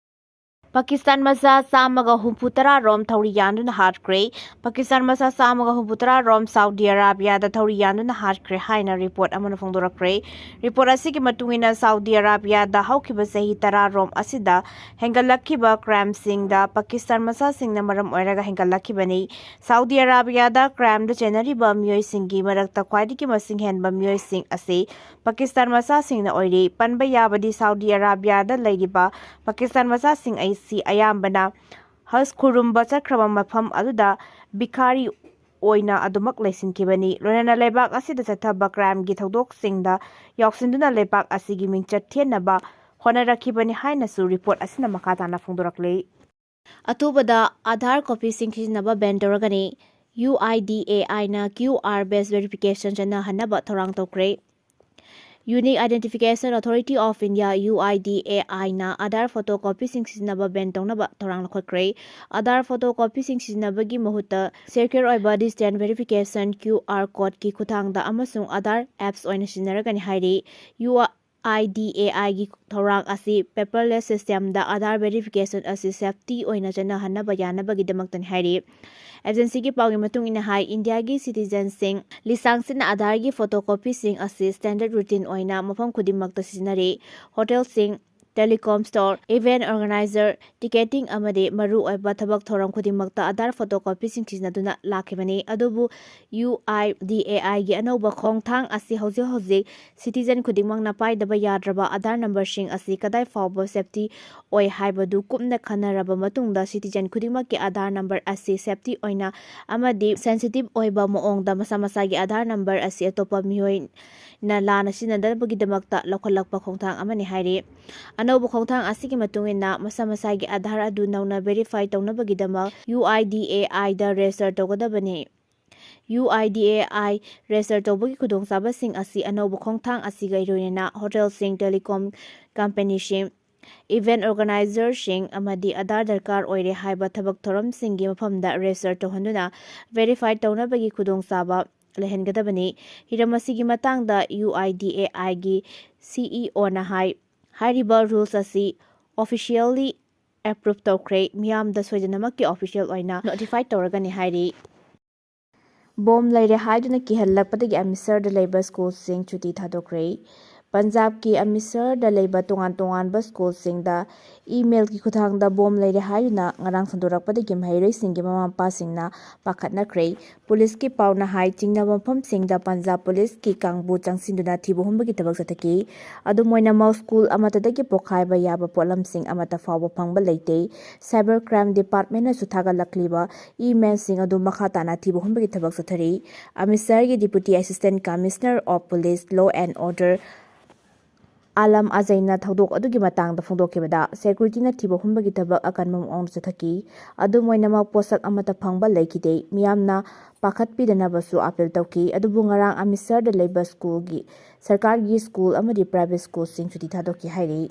ꯄꯥꯀꯤꯁꯇꯥꯟ ꯃꯆꯥ ꯆꯥꯝꯃꯒ ꯍꯨꯝꯐꯨ ꯇꯔꯥ ꯔꯣꯝ ꯊꯧꯔꯤ ꯌꯥꯟꯗꯨꯅ ꯍꯥꯠꯈ꯭ꯔꯦ꯫ ꯄꯥꯀꯤꯁꯇꯥꯟ ꯃꯆꯥ ꯆꯥꯝꯃꯒ ꯍꯨꯝꯐꯨ ꯇꯔꯥ ꯔꯣꯝ ꯁꯥꯎꯗꯤ ꯑꯔꯥꯕꯤꯌꯥꯗ ꯊꯧꯔꯤ ꯌꯥꯟꯗꯨꯅ ꯍꯥꯠꯈ꯭ꯔꯦ ꯍꯥꯏꯅ ꯔꯤꯄꯣꯔꯠ ꯑꯃꯅ ꯐꯣꯡꯗꯣꯔꯛꯈ꯭ꯔꯦ꯫ ꯔꯤꯄꯣꯔꯠ ꯑꯁꯤꯒꯤ ꯃꯇꯨꯡ ꯏꯟꯅ ꯁꯥꯎꯗꯤ ꯑꯔꯥꯕꯤꯌꯥꯗ ꯍꯧꯈꯤꯕ ꯆꯍꯤ ꯇꯔꯥ ꯔꯣꯝ ꯑꯁꯤꯗ ꯍꯦꯟꯒꯠꯂꯛꯈꯤꯕ ꯀ꯭ꯔꯥꯏꯝꯁꯤꯡꯗ ꯄꯥꯀꯤꯁꯇꯥꯟ ꯃꯆꯥꯁꯤꯡꯅ ꯃꯔꯝ ꯑꯣꯏꯔꯒ ꯍꯦꯟꯒꯠꯂꯛꯈꯤꯕꯅꯤ꯫ ꯁꯥꯎꯗꯤ ꯑꯔꯥꯕꯤꯌꯥꯗ ꯀ꯭ꯔꯥꯏꯝꯗ ꯆꯦꯟꯅꯔꯤꯕ ꯃꯤꯑꯣꯏꯁꯤꯡꯒꯤ ꯃꯔꯛꯇ ꯈ꯭ꯋꯥꯏꯗꯒꯤ ꯃꯁꯤꯡ ꯍꯦꯟꯕ ꯃꯤꯑꯣꯏꯁꯤꯡ ꯑꯁꯤ ꯄꯥꯀꯤꯁꯇꯥꯟ ꯃꯆꯥꯁꯤꯡꯅ ꯑꯣꯏꯔꯤ꯫ ꯄꯟꯕ ꯌꯥꯕꯗꯤ ꯁꯥꯎꯗꯤ ꯑꯔꯥꯕꯤꯌꯥꯗ ꯂꯩꯔꯤꯕ ꯄꯥꯀꯤꯁꯇꯥꯟ ꯃꯆꯥꯁꯤꯡ ꯑꯁꯤ ꯑꯌꯥꯝꯕꯅ ꯍꯖ ꯈꯨꯔꯨꯝꯕ ꯆꯠꯈ꯭ꯔꯕ ꯃꯐꯝ ꯑꯗꯨꯗ ꯚꯤꯈꯥꯔꯤ ꯑꯣꯏꯅ ꯑꯗꯨꯃꯛ ꯂꯩꯁꯤꯟꯈꯤꯕꯅꯤ꯫ ꯂꯣꯏꯅꯅ ꯂꯩꯕꯥꯛ ꯑꯁꯤꯗ ꯆꯠꯊꯕ ꯀ꯭ꯔꯥꯏꯝꯒꯤ ꯊꯧꯗꯣꯛꯁꯤꯡꯗ ꯌꯥꯎꯁꯤꯟꯗꯨꯅ ꯂꯩꯕꯥꯛ ꯑꯁꯤꯒꯤ ꯃꯤꯡꯆꯠ ꯊꯦꯠꯅꯕ ꯍꯣꯠꯅꯔꯛꯈꯤꯕꯅꯤ ꯍꯥꯏꯅꯁꯨ ꯔꯤꯄꯣꯔꯠ ꯑꯁꯤꯅ ꯃꯈꯥ ꯇꯥꯅ ꯐꯣꯡꯗꯣꯔꯛꯂꯤ꯫ ꯑꯊꯨꯕꯗ ꯑꯥꯙꯥꯔ ꯀꯣꯄꯤꯁꯤꯡ ꯁꯤꯖꯤꯟꯅꯕ ꯕꯦꯟ ꯇꯧꯔꯒꯅꯤ꯫ ꯌꯨ ꯑꯥꯏ ꯗꯤ ꯑꯦ ꯑꯥꯏꯅ ꯀ꯭ꯌꯨ ꯑꯥꯔ based verification ꯆꯠꯅꯍꯟꯅꯕ ꯊꯧꯔꯥꯡ ꯇꯧꯈ꯭ꯔꯦ꯫ Unique Identification Authority of India, U I D A ꯑꯥꯏꯅ ꯑꯥꯙꯥꯔ ꯐꯣꯇꯣ ꯀꯣꯄꯤꯁꯤꯡ ꯁꯤꯖꯤꯟꯅꯕ ꯕꯦꯟ ꯇꯧꯅꯕ ꯊꯧꯔꯥꯡ ꯂꯧꯈꯠꯈ꯭ꯔꯦ꯫ ꯑꯥꯙꯥꯔ ꯐꯣꯇꯣ ꯀꯣꯄꯤꯁꯤꯡ ꯁꯤꯖꯤꯟꯅꯕꯒꯤ ꯃꯍꯨꯠꯇ secure ꯑꯣꯏꯕ distance verification ꯀ꯭ꯌꯨ ꯑꯥꯔ ꯀꯣꯗꯀꯤ ꯈꯨꯠꯊꯥꯡꯗ ꯑꯃꯁꯨꯡ ꯑꯥꯙꯥꯔ ꯑꯦꯞꯁ ꯑꯣꯏꯅ ꯁꯤꯖꯤꯟꯅꯔꯒꯅꯤ ꯍꯥꯏꯔꯤ꯫ ꯌꯨ ꯑꯥꯏ ꯗꯤ ꯑꯦ ꯑꯥꯏꯒꯤ ꯊꯧꯔꯥꯡ ꯑꯁꯤ paperless systemꯗ ꯑꯥꯙꯥꯔ verification ꯑꯁꯤ safety ꯑꯣꯏꯅ ꯆꯠꯅꯍꯟꯅꯕ ꯌꯥꯅꯕꯒꯤꯗꯃꯛꯇꯅꯤ ꯍꯥꯏꯔꯤ꯫ ꯑꯦꯖꯦꯟꯁꯤꯒꯤ ꯄꯥꯎꯒꯤ ꯃꯇꯨꯡ ꯏꯟꯅ ꯍꯥꯏ, ꯏꯟꯗꯤꯌꯥꯒꯤ citizenꯁꯤꯡ ꯂꯤꯁꯥꯡꯁꯤꯠꯅ ꯑꯥꯙꯥꯔꯒꯤ ꯐꯣꯇꯣ ꯀꯣꯄꯤꯁꯤꯡ ꯑꯁꯤ standard routine ꯑꯣꯏꯅ ꯃꯐꯝ ꯈꯨꯗꯤꯡꯃꯛꯇ ꯁꯤꯖꯤꯟꯅꯔꯤ꯫ ꯍꯣꯇꯦꯜꯁꯤꯡ, telecom store, event organizer, ticketing ꯑꯃꯗꯤ ꯃꯔꯨꯑꯣꯏꯕ ꯊꯕꯛ ꯊꯧꯔꯝ ꯈꯨꯗꯤꯡꯃꯛꯇ ꯑꯥꯙꯥꯔ ꯐꯣꯇꯣ ꯀꯣꯄꯤꯁꯤꯡ ꯁꯤꯖꯤꯟꯅꯗꯨꯅ ꯂꯥꯛꯈꯤꯕꯅꯤ꯫ ꯑꯗꯨꯕꯨ ꯌꯨ ꯑꯥꯏ ꯗꯤ ꯑꯦ ꯑꯥꯏꯒꯤ ꯑꯅꯧꯕ ꯈꯣꯡꯊꯥꯡ ꯑꯁꯤ ꯍꯧꯖꯤꯛ ꯍꯧꯖꯤꯛ citizen ꯈꯨꯗꯤꯡꯃꯛꯅ ꯄꯥꯏꯗꯕ ꯌꯥꯗ꯭ꯔꯕ ꯑꯥꯙꯥꯔ ꯅꯝꯕꯔꯁꯤꯡ ꯑꯁꯤ ꯀꯗꯥꯏ ꯐꯥꯎꯕ safety ꯑꯣꯏ ꯍꯥꯏꯕꯗꯨ ꯀꯨꯞꯅ ꯈꯟꯅꯔꯕ ꯃꯇꯨꯡꯗ citizen ꯈꯨꯗꯤꯡꯃꯛꯀꯤ ꯑꯥꯙꯥꯔ ꯅꯝꯕꯔ ꯑꯁꯤ safety ꯑꯣꯏꯅ ꯑꯃꯗꯤ sensitive ꯑꯣꯏꯕ ꯃꯑꯣꯡꯗ ꯃꯁꯥ ꯃꯁꯥꯒꯤ ꯑꯥꯙꯥꯔ ꯅꯝꯕꯔ ꯑꯁꯤ ꯑꯇꯣꯞꯄ ꯃꯤꯑꯣꯏꯅ ꯂꯥꯟꯅ ꯁꯤꯖꯤꯟꯅꯗꯅꯕꯒꯤꯗꯃꯛꯇ ꯂꯧꯈꯠꯂꯛꯄ ꯈꯣꯡꯊꯥꯡ ꯑꯃꯅꯤ ꯍꯥꯏꯔꯤ꯫ ꯑꯅꯧꯕ ꯈꯣꯡꯊꯥꯡ ꯑꯁꯤꯒꯤ ꯃꯇꯨꯡ ꯏꯟꯅ ꯃꯁꯥ ꯃꯁꯥꯒꯤ ꯑꯥꯙꯥꯔ ꯑꯗꯨ ꯅꯧꯅ verify ꯇꯧꯅꯕꯒꯤꯗꯃꯛ ꯌꯨ ꯑꯥꯏ ꯗꯤ ꯑꯦ ꯑꯥꯏꯗ register ꯇꯧꯒꯗꯕꯅꯤ꯫ U I D A I register ꯇꯧꯕꯒꯤ ꯈꯨꯗꯣꯡꯆꯥꯕꯁꯤꯡ ꯑꯁꯤ ꯑꯅꯧꯕ ꯈꯣꯡꯊꯥꯡ ꯑꯁꯤꯒ ꯂꯣꯏꯅꯅ ꯍꯣꯇꯦꯜꯁꯤꯡ, telecom companyꯁꯤꯡ, event organizerꯁꯤꯡ ꯑꯃꯗꯤ ꯑꯥꯙꯥꯔ ꯗꯔꯀꯥꯔ ꯑꯣꯏꯔꯦ ꯍꯥꯏꯕ ꯊꯕꯛ ꯊꯧꯔꯝꯁꯤꯡꯒꯤ ꯃꯐꯝꯗ register ꯇꯧꯍꯟꯗꯨꯅ verify ꯇꯧꯅꯕꯒꯤ ꯈꯨꯗꯣꯡꯆꯥꯕ ꯂꯩꯍꯟꯒꯗꯕꯅꯤ꯫ ꯍꯤꯔꯝ ꯑꯁꯤꯒꯤ ꯃꯇꯥꯡꯗ ꯌꯨ ꯑꯥꯏ ꯗꯤ ꯑꯦ ꯑꯥꯏꯒꯤ ꯁꯤ ꯏ ꯑꯣꯅ ꯍꯥꯏ, ꯍꯥꯏꯔꯤꯕ rules ꯑꯁꯤ officially ꯑꯦꯄ꯭ꯔꯨꯞ ꯇꯧꯈ꯭ꯔꯦ꯫ ꯃꯤꯌꯥꯝꯗ ꯁꯣꯏꯗꯅꯃꯛꯀꯤ ꯑꯣꯐꯤꯁꯤꯌꯦꯜ ꯑꯣꯏꯅ ꯅꯣꯇꯤꯐꯥꯏ ꯇꯧꯔꯒꯅꯤ ꯍꯥꯏꯔꯤ꯫ ꯕꯣꯝ ꯂꯩꯔꯦ ꯍꯥꯏꯗꯨꯅ ꯀꯤꯍꯜꯂꯛꯄꯗꯒꯤ ꯑꯃ꯭ꯔꯤꯠꯁꯔꯗ ꯂꯩꯕ ꯁ꯭ꯀꯨꯜꯁꯤꯡ ꯁꯨꯇꯤ ꯊꯥꯗꯣꯛꯈ꯭ꯔꯦ꯫ ꯄꯟꯖꯥꯕꯀꯤ ꯑꯃ꯭ꯔꯤꯠꯁꯔꯗ ꯂꯩꯕ ꯇꯣꯉꯥꯟ ꯇꯣꯉꯥꯟꯕ ꯁ꯭ꯀꯨꯜꯁꯤꯡꯗ ꯏꯃꯦꯜꯒꯤ ꯈꯨꯠꯊꯥꯡꯗ ꯕꯣꯝ ꯂꯩꯔꯦ ꯍꯥꯏꯗꯨꯅ ꯉꯔꯥꯡ ꯁꯟꯗꯣꯔꯛꯄꯗꯒꯤ ꯃꯍꯩꯔꯣꯏꯁꯤꯡꯒꯤ ꯃꯃꯥ ꯃꯄꯥꯁꯤꯡꯅ ꯄꯥꯈꯠꯅꯈ꯭ꯔꯦ꯫ ꯄꯨꯂꯤꯁꯀꯤ ꯄꯥꯎꯅ ꯍꯥꯏ, ꯆꯤꯡꯅꯕ ꯃꯐꯝꯁꯤꯡꯗ ꯄꯟꯖꯥꯕ ꯄꯨꯂꯤꯁꯀꯤ ꯀꯥꯡꯕꯨ ꯆꯪꯁꯤꯟꯗꯨꯅ ꯊꯤꯕ ꯍꯨꯝꯕꯒꯤ ꯊꯕꯛ ꯆꯠꯊꯈꯤ꯫ ꯑꯗꯨꯝ ꯑꯣꯏꯅꯃꯛ, ꯁ꯭ꯀꯨꯜ ꯑꯃꯠꯇꯗꯒꯤ ꯄꯣꯈꯥꯏꯕ ꯌꯥꯕ ꯄꯣꯠꯂꯝꯁꯤꯡ ꯑꯃꯠꯇ ꯐꯥꯎꯕ ꯐꯪꯕ ꯂꯩꯇꯦ꯫ ꯁꯥꯏꯕꯔ ꯀ꯭ꯔꯥꯏꯝ ꯗꯤꯄꯥꯔꯠꯃꯦꯟꯅꯁꯨ ꯊꯥꯒꯠꯂꯛꯂꯤꯕ ꯏꯃꯦꯜꯁꯤꯡ ꯑꯗꯨ ꯃꯈꯥ ꯇꯥꯅ ꯊꯤꯕ ꯍꯨꯝꯕꯒꯤ ꯊꯕꯛ ꯆꯠꯊꯔꯤ꯫ ꯑꯃ꯭ꯔꯤꯠꯁꯔꯒꯤ Deputy Assistant Commissioner of Police, Law and Order, Alam ꯑꯖꯩꯅ ꯊꯧꯗꯣꯛ ꯑꯗꯨꯒꯤ ꯃꯇꯥꯡꯗ ꯐꯣꯡꯗꯣꯛꯈꯤꯕꯗ, ꯁꯦꯀ꯭ꯌꯨꯔꯤꯇꯤꯅ ꯊꯤꯕ ꯍꯨꯝꯕꯒꯤ ꯊꯕꯛ ꯑꯀꯟꯕ ꯃꯑꯣꯡꯗ ꯆꯠꯊꯈꯤ꯫ ꯑꯗꯨꯝ ꯑꯣꯏꯅꯃꯛ, ꯄꯣꯠꯁꯛ ꯑꯃꯠꯇ ꯐꯪꯕ ꯂꯩꯈꯤꯗꯦ꯫ ꯃꯤꯌꯥꯝꯅ ꯄꯥꯈꯠꯄꯤꯗꯅꯕꯁꯨ ꯑꯥꯄꯤꯜ ꯇꯧꯈꯤ꯫ ꯑꯗꯨꯕꯨ ꯉꯔꯥꯡ ꯑꯃ꯭ꯔꯤꯠꯁꯔꯗ ꯂꯩꯕ ꯁ꯭ꯀꯨꯜꯒꯤ, ꯁꯔꯀꯥꯔꯒꯤ ꯁ꯭ꯀꯨꯜ ꯑꯃꯗꯤ ꯄ꯭ꯔꯥꯏꯚꯦꯠ ꯁ꯭ꯀꯨꯜꯁꯤꯡ ꯁꯨꯇꯤ ꯊꯥꯗꯣꯛꯈꯤ ꯍꯥꯏꯔꯤ꯫